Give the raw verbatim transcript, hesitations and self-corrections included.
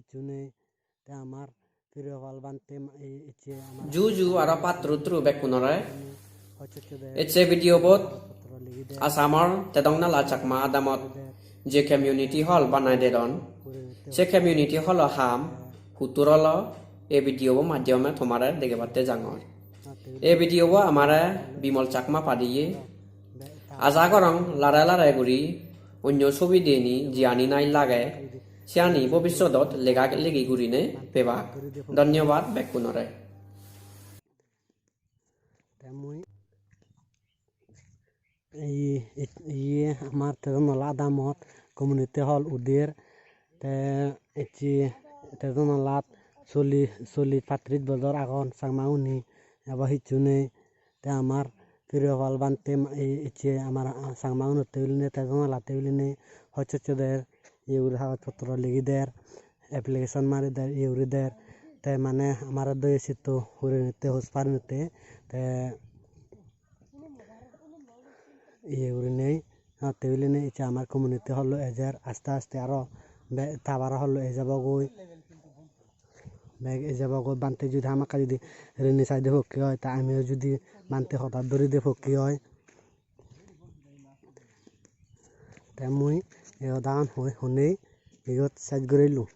hissu nei. Te amar Priyopal bhante ma-, e-, ecche amar ju ju aro patturu turu bekkunore. Hocche de ecche video bot potro ligi der. Assamor Tedongnala Chakma adamot je community hall banai dedon, se community hall o ham huttur olo ei video bo maddhyome tomare degebatte jangor. Ei video bo amare Bimal Chakma padiye. Aja gorong lare lare guri onyo sobi deni jiyani nai lage, siyani bobissodot lega legi gurine pebak. Dhonyobad bekkunore. Te mui ei, ei, iye amar Tedongnala adamot community hall uder. Te ecche Tedongnalat solli, solli patris bojor agon Changmaguni, ebo hissu nei. Te amar Priyopal bhante ma-, e-, ecche amar, ah, Changmagunotte bilinei, Tedongnalatte bilinei hocche hocche der, iye guri hagoj potro ligi der, application mari der, iye guri der. Te mane amare do ei sitto hurinotte, hosparineotte, te iye gurinei, ah, te bilinei ecche amar community hall o ejer, aste aste aro be-, tower hall o ejebogoi. Bek ejebogoi, bhante judi hamakkai judi rini saide pokke oi, te amiyo judi bhante hodat dhoride pokke oi, te mui ei hodagan hoi, honei iyot sej gorilung.